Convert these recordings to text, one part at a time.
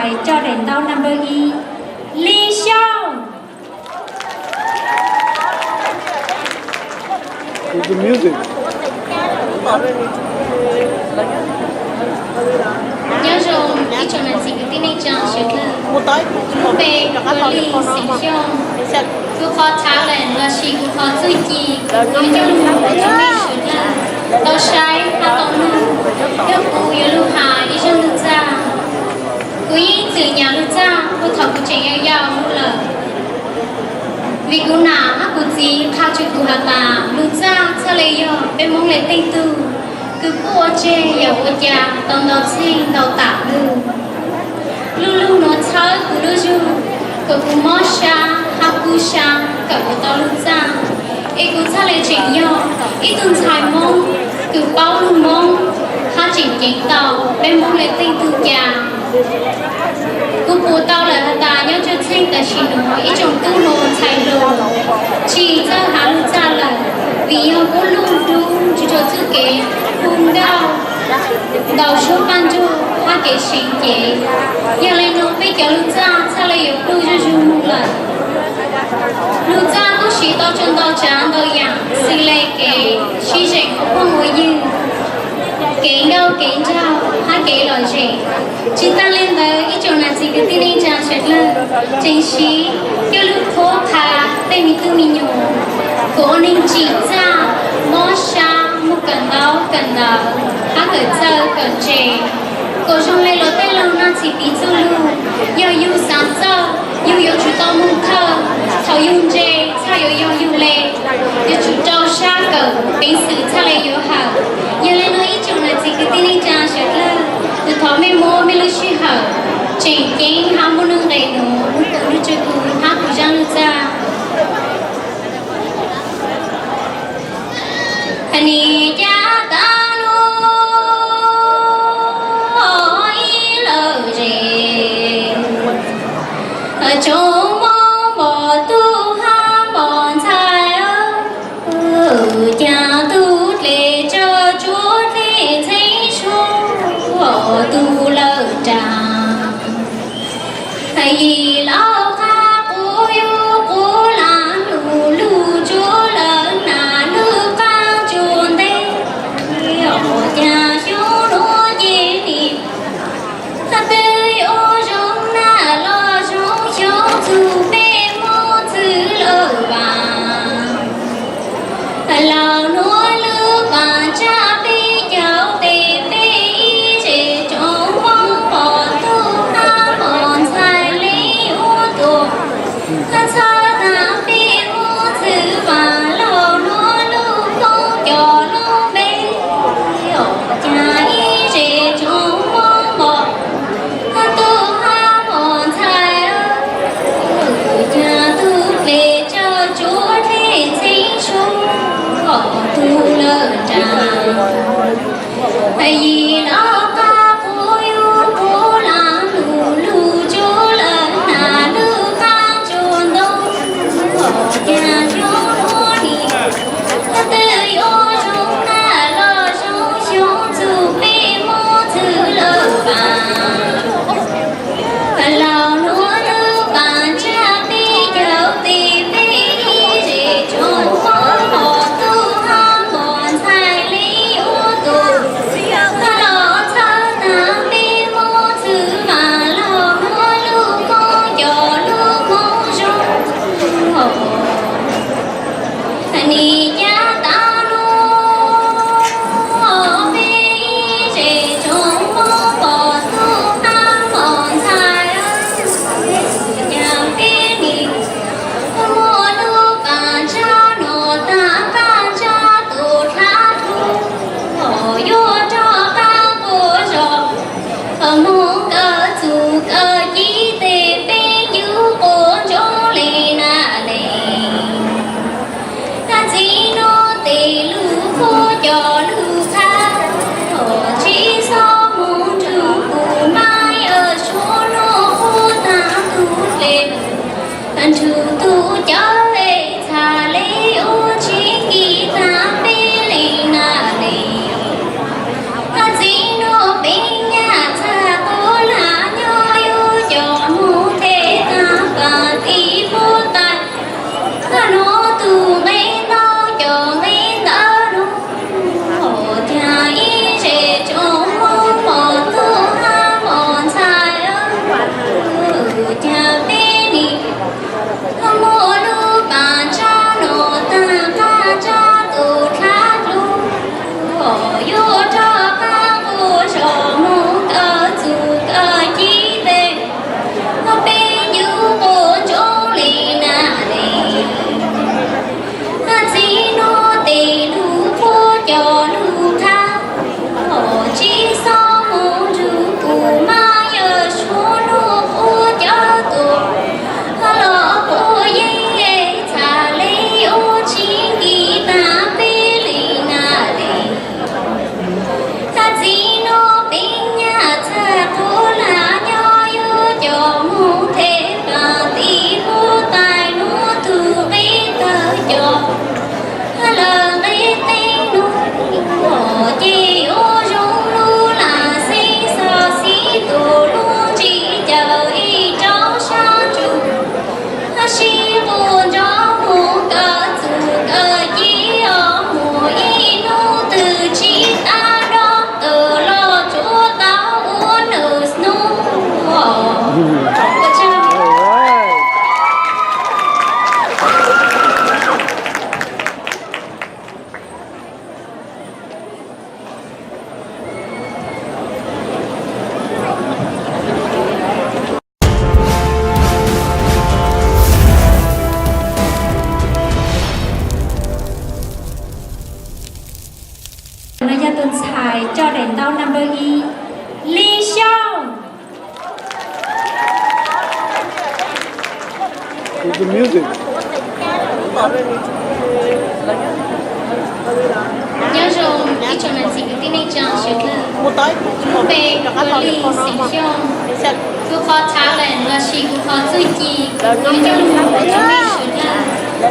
Coj daim ntaub number ib, Lis Xyooj. Nyob zoo ib tsoom niam txiv kwv tij neej tsa sawv daws. Lub npe kuv hu ua Lis Xeem Xyooj. Kuv qhov talent lossis kuv qhov txuj ci yuav coj lug rau nej sawv daws tau saib hab tau mloog, yog kuv yuav lug has ib zaj lug txaj. Kuv yeej txwm nyam lug txaj puag thaum kuv tseem yau yau lug lawm, vim kuv nam hab kuv txiv qha tsua kuv has tas lug txaj txhaj le yog peb Moob le teej tug kws puab ua tseg yam ua cas tau ntau txheej ntau tam lug. Lub lug nuav txhawb kuv lub zug kom kuv mob sab hab kub sab kawm kuv tau lug txaj, es kuv txhaj le tseem yog ib tug ntxhais Moob kws paub lug Moob hab tseem ceev tau peb Moob le teej tug ca. Kuv pum tau lawm has tas nyob tsua txheej tam sim nuav ib tsoom tub hluas ntxhais hluas tsi txawj has lug txaj lawm, vim yog puab luj dub tsi rua txuj kev hu nkauj, ntaus suab qaab ntsug hab kev seev cev. Yog le nuav peb cov lug txaj txhaj le yuav pluj zuj zug moog lawm. Lug txaj kuj siv tau tsua ntau tsaav ntau yaam xws le kev sib zeem ua phooj ua ywg, kev nkauj kev nraug hab kev lom zem. Tsi taag le ntawd ib tsoom nam txiv kwv tij neej tsaa sawv dlawg tseem siv coj lug qhuab qha tej me tub me nyuam kom ua neeg tsim txaj, mob sab, moog kawm ntaub kawm ntawv hab kawm txawj kawm ntse, kom zoo le luag tej laug noj txhis piv txuj lug. Yog yug xaav txawj, yug yuav tsum tau moog thawj. Thaum yug ntse txhaj yuav yog yug le, yuav tsum rau sab kawm peev xwm txhaj le yuav hawm. Yog le nuav ib tsoom nam txiv kwv tij neej tsaa sawv dlawg, kuv thov mej muab mej lub sij hawm tseem ceeb hab muaj nuj nqes nuav moog koom nrug tsua kuv hab kuv zaaj lug txaj. Nim cav taag lug ib lawm zes, tsoom Moob npom tub hab npom ntxhais, caag tug dle tsawg tsuab dle txheeb suab tug lawm nraag. Yim laub qaab qub yug qub laag lug lug tsuab lawm nam lub qaab tsuas nteg, caag xyoo nuav ces nim twb yuav zoo nag los zoo xyoo txug peb Moob txwv lawm vaam. Laug nuav lub vaam tsa peb caug tes peb ib zes tsoom Moob npom tub hab npom ntxhais le ua tuam, txhawb taag peb Moob txwv vaam. Laug nuav lub koob cov lub npe, caag ib zes tsoom Moob npom tub hab npom ntxhais, caag tug dle tsawg tsuab dle txheeb suab tug lawm nraag. Yim laub qaab qub yug qub laag lug lug tsuab lawm nam lub qaab tsuas ntoo, caag xyoo nuav nim twb yuav zoo nag los zoo xyoo txug peb Moob txwv lawm vaam. Laug nuav lub vaam tsa peb caug tes peb ib zes tsoom Moob npom tub hab npom ntxhais le ua tuam, los txhawb taag peb Moob txwv vaam. Laug nuav lub koob cov lub Moob zoo, nim cav taag lug peb ib zes tsoom Moob npom tub hab npom ntxhais, caag peb nim muaj lub vaam tsa noj taag qaab tsa tus dlaab dlua, yuav rov qaab quas zos, moog kawm txuj kawm ci tes peb yug quas ntsoov le nag le. Txij nuav tes lug qhuab cov lug qha, tsi xob moog nrug kuv Maiv Yawg Suav nuav qhuab taag tug dle, nrug tug cawv le txhaj le ua tsi kiv taag peb le nag le. Txij nuav peb nyaj txhaj quas laag nyob yug Coj daim ntaub number ib, Lis Xyooj. Nyob zoo ib tsoom niam txiv kwv tij neej tsa sawv daws, kuv lub npe hu ua Lis Xeem Xyooj. Kuv qhov talent lossis kuv qhov txuj ci, kuv coj lug rau ib tsoom neeg sawv daws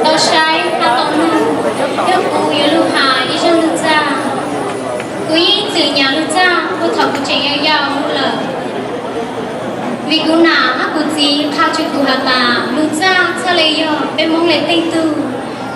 tau saib hab tau noog, yog kuv yuav lug has ib zaj lug txaj. Kuv yeej txwm nyam lug txaj puag thaum kuv tseem yau yau lug lawm, vim kuv nam hab kuv txiv qha tsua kuv has tas lug txaj txhaj le yog peb Moob le teej tug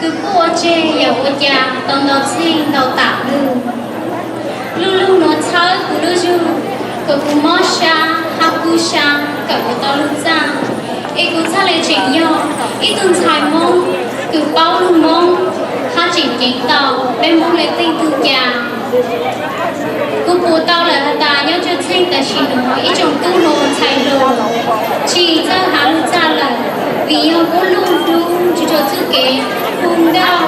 kws puab ua tseg yam ua cas tau ntau txheej ntau tam lug. Lub lug nuav txhawb kuv lub zug kom kuv mob sab hab kub sab kawm ua tau lug txaj, es kuv txhaj le tseem yog ib tug ntxhais Moob kws paub lug Moob hab tseem ceev tau peb Moob le teej tug ca. Kuv pum tau lawm has tas nyob tsua txheej tam sim nuav ib tsoom tub hluas ntxhais hluas tsi txawj has lug txaj lawm, vim yog puab lug dub tsi rua txuj kev hu nkauj,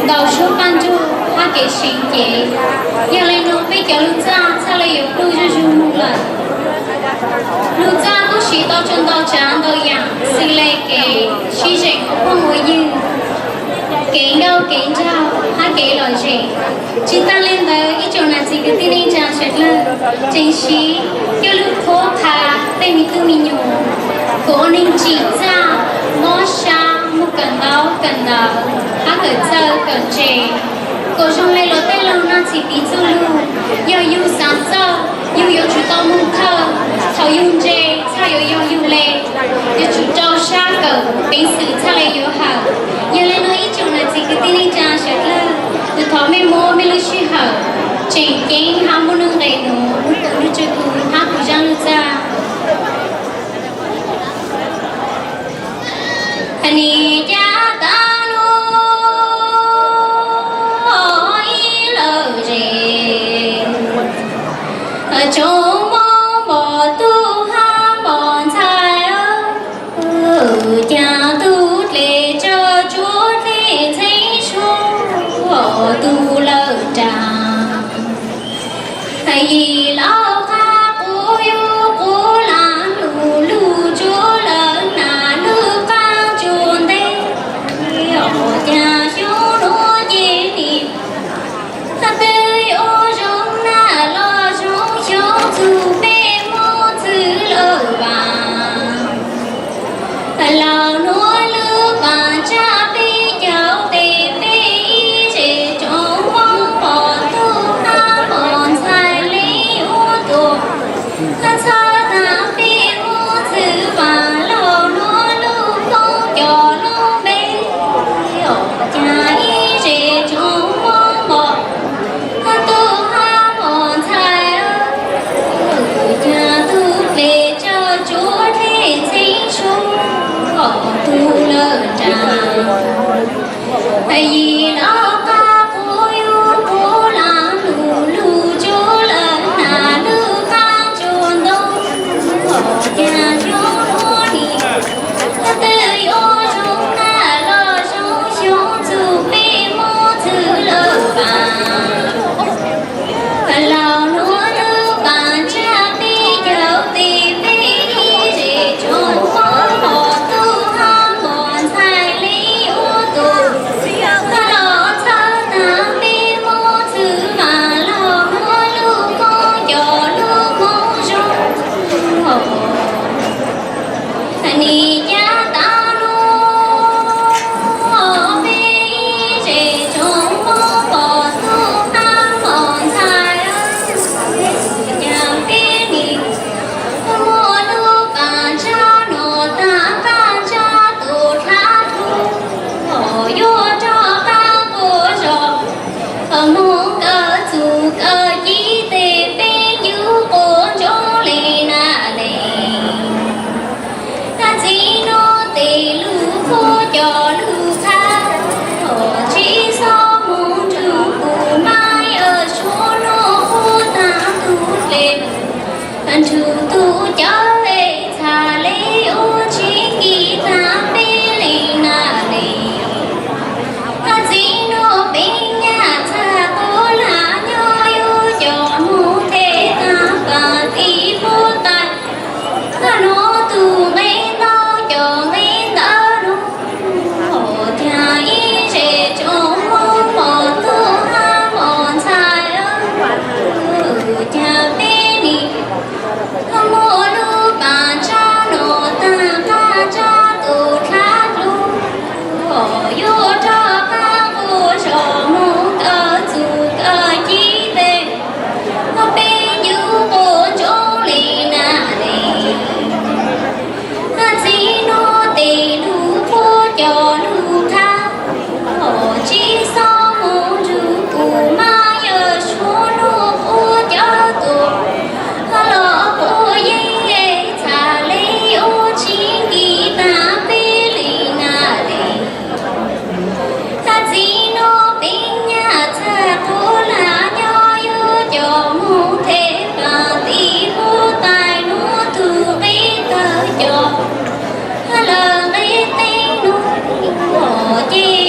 ntau suab paj ntsug hab kev seev cev. Yog le nuav peb cov lug txaj txhaj le yuav pluj zuj zug moog lawm. Lug txaj kuj siv tau tsua ntau tsav ntau yaam xws le kev sib zeem ua phooj ua ywg, kev nkauj kev nraug hab kev lom zem. Tsi taag le ntawd ib tsoom nam txiv kwv tij neej tsa sawv dlawg tseem siv coj lug qhuab qha tej me tub me nyuam kom ua neeg tsim txaj, mob sab, moog kawm ntaub kawm ntawv hab kawm txawj kawm ntse, kom zoo le luag tej laug noj txhis piv txuj lug. Yog yug xaav txawj, yug yuav tsum tau moog thawj. Thaum yug ntse txhaj yuav yog yug le, yuav tsum rau sab kawm peev xwm txhaj le yuav hawm. Yog le nuav ib tsoom nam txiv kwv tij neej tsa sawv dlawg, kuv thov mej muab mej lub sij hawm tseem ceeb hab muaj nuj nqes nuav lug koom nrug tsua kuv hab kuv zaj lug txaj. Nim cav tag lug ib lawm zes, tsoom Moob npom tub hab npom ntxhais, caag tug dle tsawg tsuab dle ntxheeb suab tug lawm nraag. Yim laug qaab qub yug qub laag lug lug tsuab lawm nam lug qaab tsuas nteg, caag xyoo nuav ces nim twb yuav zoo nag los zoo xyoo txug peb Moob txwv lawm vaam. Laug nuav lub vaam tsa peb caug tes peb ib zes tsoom Moob npom tub hab npom ntxhais le ua tuam, txhawb taag peb Moob txwv vaam. Laug nuav lub koob cov lub npe, caag ib zes tsoom Moob npom tub hab npom ntxhais, caag tug dle tsawg tsuab dle ntxheeb suab tug lawm nraag. Yim laug qaab qub yug qub laag lug lug tsuab lawm nam lug qaab tsuas ntoo, caag xyoo nuav nim twb yuav zoo nag los zoo xyoo txug peb Moob txwv lawm vaam. Laug nuav lub vaam tsa peb caug tes peb ib zes tsoom Moob npom tub hab npom ntxhais le ua tuam, los txhawb taag peb Moob txwv vaam. Laug nuav lub koob cov lub Moob zoo, nim cav tag lug peb ib zes tsoom Moob npom tub hab npom ntxhais, caag peb nim muaj lub vaam tsa noj taag qaab tsa tug dlaav dlug, yuav rov qaab quas zog, moog kawm txuj kawm ci tes peb yug quas ntsoov le nag le. Txij nuav tes lug qhuab cov lug qha, tsi xob moog nrug kuv Maiv Yawg Suav nuav qhuab taag tug dle, nrug tug cawv le txhaj le ua tsi kiv taag peb le nag le. Txij nuav peb nyaj txhaj quas laag nyob yug Ces